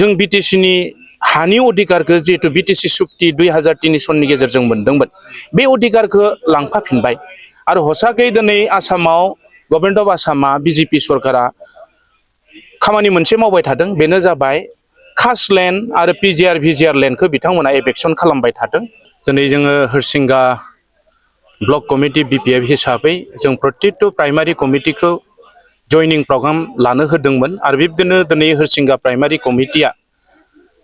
जों बिटिसिनि हानि अधिकारखौ जिहेतु बिटिसि सुक्ति 2003 सननि गेजेरजों मोनदोंमोन बे अधिकारखौ लांफाफिनबाय आरो हसाकै दिनै आसामाव गभर्नमेन्ट अफ आसामा बिजेपि सरकारा खामानि मोनसे मावबाय थादों बेनो जाबाय कास्ट लेन्ड आरो पिजिआर भिजिआर लेन्डखौ बिथांमोना एबेक्सन खालामबाय थादों दिनै जोङो हरसिंगा ब्लक कमिटि बिपिएफ हिसाबै जों प्रत्येकट प्राइमारि कमिटिखौ जयनिं प्रग्राम लानो होदोंमोन आरो बिब्दिनो दिनै हरसिंगा प्राइमारि कमिटिया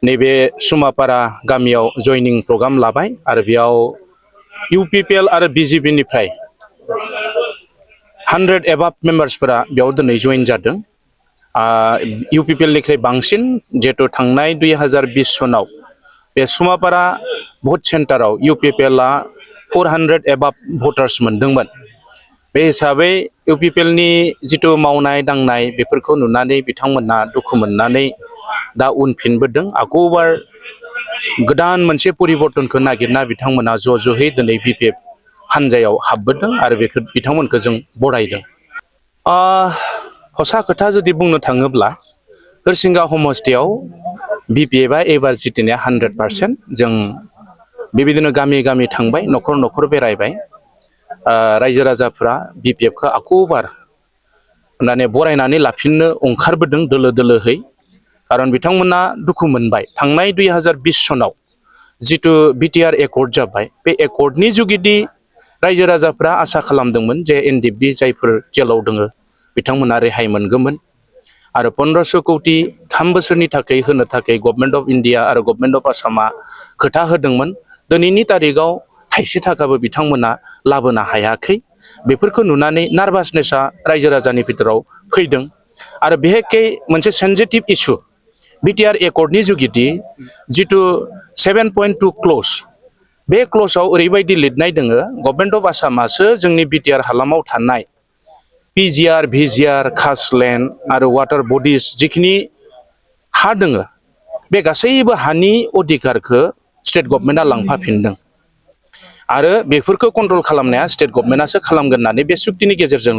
नैबे सुमापारा गामियाव जयनिं प्रग्राम लाबाय आरो बेयाव इउपिपिएल आरो बिजेपिनिफ्राय 100 एबाब मेम्बार्सफोरा बेयाव दिनै जइन जादों इउपिपिएलनिख्रुइ बांसिन जिहेतु थांनाय 2020 सनाव बे सुमापारा भट सेन्टाराव इउपिपिएलआ 400 एबाब भटार्स मोनदोंमोन बे हिसाबै इउपिपिएलनि जितु मावनाय दांनाय बेफोरखौ नुनानै बिथांमोना दुखु मोननानै दा उनफिनबोदों आगौबार गोदान मोनसे परिबर्तनखौ नागिरना बिथांमोना ज'ज'है दिनै बिपिएफ हानजायाव हाबबोदों आरो बेखौ बिथांमोनखौ जों बरायदों हसा खोथा जुदि बुंनो थाङोब्ला हरसिंगा समस्तियाव बिपिएफआ एबार जितनाया 100% जों बेबायदिनो गामि गामि थांबाय न'खर न'खर बेरायबाय रायजो राजाफ्रा बिपिएफखौ आगौबार होननानै बरायनानै लाफिननो ओंखारबोदों दोलो दोलोहै खारन बिथांमोना दुखु मोनबाय थांनाय 2020 सनाव जितु बिटिआर एकर्ड जाबाय बे एकर्डनि जुगिदि रायजो राजाफ्रा आसा खालामदोंमोन जे एनडिएफबि जायफोर जेलाव दङ बिथांमोना रेहाय मोनगौमोन आरो 1500 कौटि 3 बोसोरनि थाखाय होनो थाखाय गभर्नमेन्ट अफ इन्डिया आरो गभर्नमेन्ट अफ आसामा खोथा होदोंमोन दिनैनि तारिखाव थाइसे थाखाबो बिथांमोना लाबोनो हायाखै बेफोरखौ नुनानै नार्भासनेसा रायजो राजानि भितराव फैदों आरो बेहेकै मोनसे सेन्सिटिभ इस्यु बिटिआर एकर्डनि जुगिदि जितु 7.2 क्लज बे क्लजआव ओरैबायदि लिरनाय दङ गभर्नमेन्ट अफ आसामासो जोंनि बिटिआर हालामाव थानाय पिजिआर भिजिआर कास्ट लेन्ड आरो वाटार बडिज जिखिनि हा दङ बे गासैबो हानि अधिकारखौ स्टेट गभर्नमेन्टआ लांफाफिनदों आरो बेफोरखौ कन्ट्रल खालामनाया स्टेट गभर्नमेन्टआसो खालामगोन होननानै बे सुक्तिनि गेजेरजों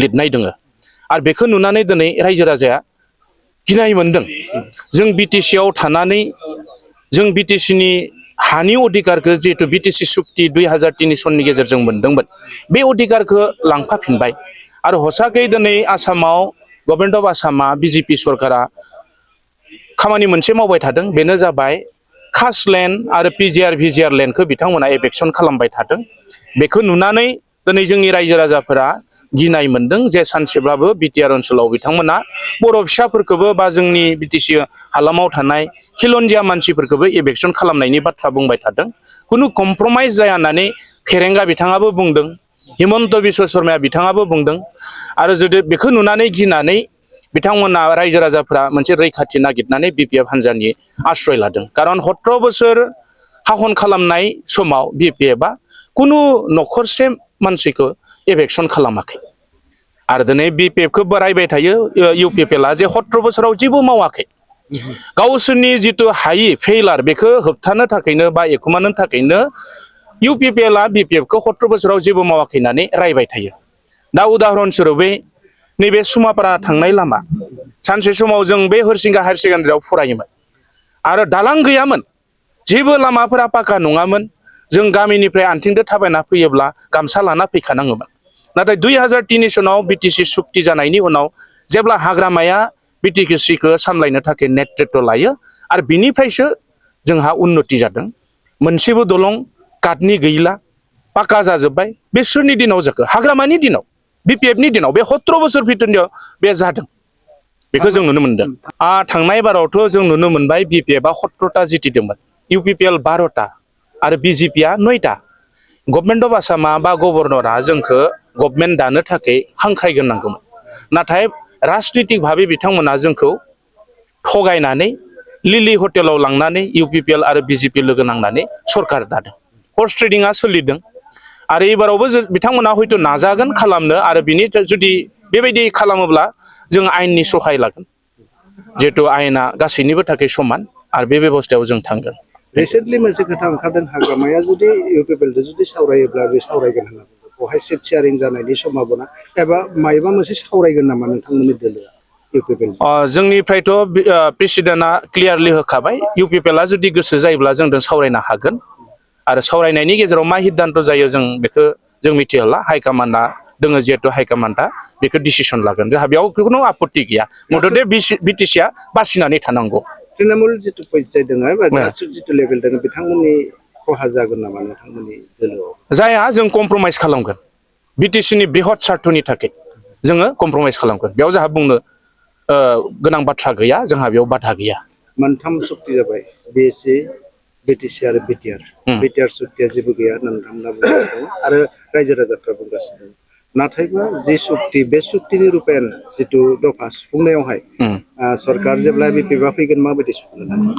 लिरनाय दङ आरो बेखौ नुनानै दिनै रायजो राजाया गिनाय मोनदों जों बिटिसिआव थानानै जों बिटिसिनि हानि अधिकारखौ जिहेतु बिटिसि सुक्ति 2003 सननि गेजेरजों मोनदोंमोन बे अधिकारखौ लांफाफिनबाय आरो हसाकै दिनै आसामाव गभर्नमेन्ट अफ आसामा बिजेपि सरकारा खामानि मोनसे मावबाय थादों बेनो जाबाय कास्ट लेन्ड आरो पिजिआर भिजिआर लेन्डखौ बिथांमोना एबेक्सन खालामबाय थादों बेखौ नुनानै दिनै जोंनि रायजो राजाफोरा गिनाय मोनदों जे सानसेब्लाबो बिटिआर ओनसोलाव बिथांमोना बर' फिसाफोरखौबो बा जोंनि बिटिसि हालामाव थानाय खिलन्जिया मानसिफोरखौबो एबेक्सन खालामनायनि बाथ्रा बुंबाय थादों खुनु कमप्रमाइज जाया होननानै फेरेंगा बिथाङाबो बुंदों हिमन्त बिश्व शर्माया बिथाङाबो बुंदों आरो जुदि बेखौ नुनानै गिनानै बिथांमोना रायजो राजाफ्रा मोनसे रैखाथि नागिरनानै बिपिएफ हानजानि आश्रय लादों खारन 17 बोसोर हाखन खालामनाय समाव बिपिएफआ कुनु नखरसे मानसिखौ एबेक्सन खालामाखै आरो दिनै बिपिएफखौ बरायबाय थायो इउपिपिएलआ जे 17 बोसोराव जेबो मावाखै गावसोरनि जितु हायि फेइलार बेखौ होबथानो थाखायनो बा एखुमानो थाखायनो इउपिपिएलआ बिपिएफखौ 17 बोसोराव जेबो मावाखै होननानै रायबाय थायो दा उदाहरन स्वरुपै नैबे सुमापारा थांनाय लामा सानसे समाव जों बे हरसिंगा हायार सेकेन्डारियाव फरायोमोन आरो दालां गैयामोन जेबो लामाफोरा पाका नङामोन जों गामिनिफ्राय आथिंजों थाबायना फैयोब्ला गामसा लाना फैखानाङोमोन नाथाय 2003 सनाव बिटिसि सुक्ति जानायनि उनाव जेब्ला हाग्रामाया बिटिसिखौ सामलायनो थाखाय नेतृत्व लायो आरो बिनिफ्रायसो जोंहा उन्नति जादों मोनसेबो दलं काटनि गैला पाका जाजोब्बाय बे सोरनि दिनाव जाखो हाग्रामानि दिनाव बिपिएफनि दिनाव बे 17 बोसोर भितरनियाव बे जादों बेखौ जों नुनो मोनदों थांनाय बारावथ' जों नुनो मोनबाय बिपिएफआ 17टा जितिदोंमोन इउपिपिएल 12टा आरो बिजेपिआ 9टा गभर्नमेन्ट अफ आसामा बा गभर्नरा जोंखौ गभर्नमेन्ट दानो थाखाय हांख्रायग्रोनांगौमोन नाथाय राजनितिक भाबै बिथांमोना जोंखौ थगायनानै लिलि हटेलाव लांनानै इउपिपिएल आरो बिजेपि लोगो नांनानै सरकार दादों हर्स ट्रेडिंआ सोलिदों आरो एबारावबो बिथांमोना हयथ' नाजागोन खालामनो आरो बिनि जुदि बेबायदि खालामोब्ला जों आयेननि सहाय लागोन जिहेतु आयेना गासैनिबो थाखाय समान आरो बे बेबस्थायाव जों थांगोन रिसेन्टलि मोनसे खोथा ओंखारदों हाग्रामाया जुदि इउपिपिएलजों जुदि सावरायोब्ला बे सावरायगोन होनना बुंदों बेवहाय सेट शेयारिं जानायनि सम्भाबना एबा मायबा मोनसे सावरायगोन नामा नोंथांमोननि दोलोआ इउपिपिएल जोंनिफ्रायथ' प्रेसिडेन्टआ क्लियारलि होखाबाय इउपिपिएलआ जुदि गोसो जायोब्ला जोंजों सावरायनो हागोन आरो सावरायनायनि गेजेराव मा सिद्धान्त जायो जों बेखौ जों मिथिहाला हाइकमान्डआ दोङो जिहेतु हाइकमान्डआ बेखौ डिसिसन लागोन जोंहा बेयाव खुनु आपत्ति गैया मथथे बिटिसिआ बासिनानै थानांगौ तृणमूल जितु पय्याय दङ जितु लेभेल दङ बिथांमोननि खहा जागोन नामा नोंथांमोननि दोलोआव जाया जों कमप्रमाइज खालामगोन बिटिसिनि बृहत स्वार्थनि थाखाय जोङो कमप्रमाइज खालामगोन बेयाव जोंहा बुंनो गोनां बाथ्रा गैया जोंहा बेयाव बाधा गैया मोनथाम सुक्ति जाबाय बिएसए बिटिसि आरो बिटिआर सुक्तिया जेबो गैया होननानै नोंथांमोना बुंगासिनो दं आरो रायजो राजाफ्रा बुंगासिनो दं नाथायबा जे सुक्ति बे सुक्तिनि रुपायन जितु दफा सुफुंनायावहाय सरकार जेब्ला बिपिएफआ फैगोन माबायदि सुफुंनो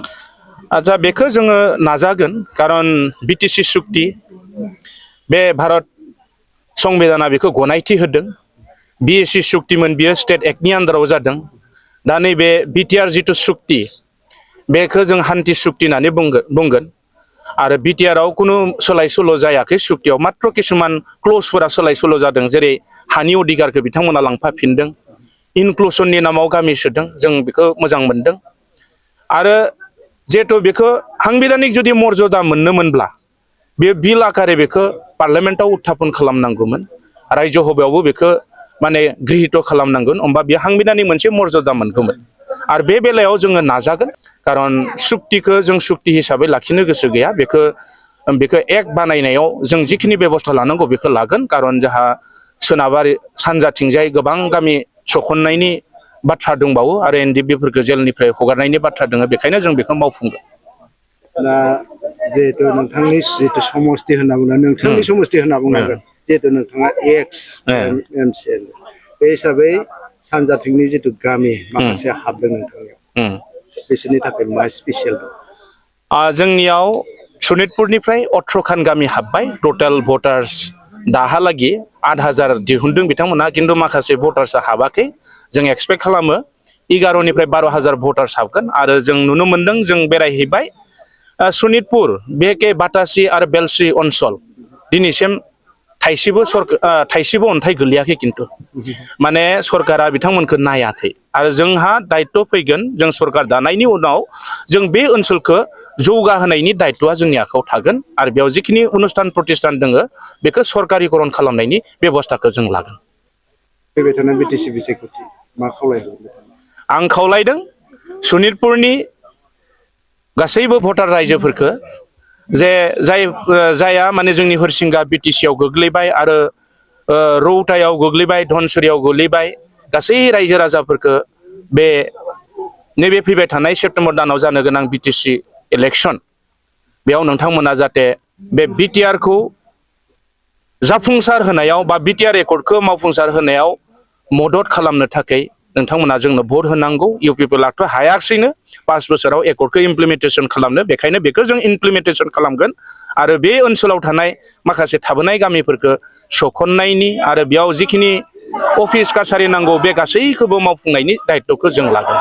आच्छा बेखौ जोङो नाजागोन कारन बिटिसि सुक्ति बे भारत संबिधाना बेखौ गनायथि होदों बिएसि सुक्तिमोन बियो स्टेट एक्टनि आन्दाराव जादों दा नैबे बिटिआर जितु सुक्ति बेखौ जों हान्थि सुक्ति होननानै बुंगोन आरो बिटिआरआव खुनु सोलाय सोल' जायाखै सुक्तियाव मात्र किसुमान क्ल'जफोरा सोलाय सोल' जादों जेरै हानि अधिकारखौ बिथांमोना लांफाफिनदों इनक्लुसननि नामाव गामि सोदों जों बेखौ मोजां मोनदों आरो जिहेतु बेखौ साংবিধাनिक जुदि मर्यादा मोननोमोनब्ला बे बिल आकारे बेखौ पार्लियामेन्टआव उत्थापन खालामनांगौमोन रायजो सभायावबो बेखौ माने गृहीत खालामनांगोन होमबा बे साংবিধাनिक मोनसे मर्यादा मोनगौमोन आरो बे बेलायाव जोङो नाजागोन कारन सुक्तिखौ जों सुक्ति हिसाबै लाखिनो गोसो गैया बेखौ एक्ट बानायनायाव जों जिखिनि बेबस्था लानांगौ बेखौ लागोन कारन जोंहा सोनाबारि सानजाथिंजाय गोबां गामि सखननायनि बाथ्रा दंबावो आरो एनडिबिफोरखौ जेलनिफ्राय हगारनायनि बाथ्रा दङ बेखायनो जों बेखौ मावफुंगोन दा जिहेतु नोंथांनि जितु समस्ति होनना बुङो नोंथांनि समस्ति होनना बुंनांगोन जिहेतु नोंथाङा एक्स एमसिएल बे हिसाबै सानजाथिंनि जितु गामि माखासे हाबदों नोंथांनियाव बिसोरनि थाखाय मा स्पेसियेल दं जोंनियाव सनितपुरनिफ्राय 18 खान गामि हाबबाय टटेल भटार्स दाहालागि 8000 दिहुनदों बिथांमोना खिन्थु माखासे भटार्सआ हाबाखै जों एक्सपेक्ट खालामो 11निफ्राय 12000 भटार्स हाबगोन आरो जों नुनो मोनदों जों बेरायहैबाय सनितपुर बेके बाटासि आरो बेलश्री ओनसोल दिनैसिम थाइसेबो अन्थाइ गोलैयाखै खिन्थु माने सरकारा बिथांमोनखौ नायाखै आरो जोंहा दायित्व फैगोन जों सरकार दानायनि उनाव जों बे ओनसोलखौ जौगाहोनायनि दायित्वआ जोंनि आखायाव थागोन आरो बेयाव जिखिनि अनुष्ठान प्रतिष्ठान दङ बेखौ सरकारिकरन खालामनायनि बेबस्थाखौ जों लागोन फैबाय थानाय बिटिसि बिसायख'थि मा खावलायदों आं खावलायदों सनितपुरनि गासैबो भटार रायजोफोरखौ जे जाया माने जोंनि हरिसिंगा बिटिसिआव गोग्लैबाय आरो रौतायाव गोग्लैबाय धनसुरियाव गोग्लैबाय गासै रायजो राजाफोरखौ बे नैबे फैबाय थानाय सेप्तेम्बर दानाव जानो गोनां बिटिसि इलेक्सन बेयाव नोंथांमोना जाहाथे बे बिटिआरखौ जाफुंसार होनायाव बा बिटिआर एकर्डखौ मावफुंसार होनायाव मदद खालामनो थाखाय नोंथांमोना जोंनो भट होनांगौ इउपिपिएलआथ' हायाखैनो 5 बोसोराव एकर्डखौ इमप्लिमेन्टेसन खालामनो बेखायनो बेखौ जों इमप्लिमेन्टेसन खालामगोन आरो बे ओनसोलाव थानाय माखासे थाबोनाय गामिफोरखौ सखननायनि आरो बेयाव जिखिनि अफिस कासारि नांगौ बे गासैखौबो मावफुंनायनि दायित्वखौ जों लागोन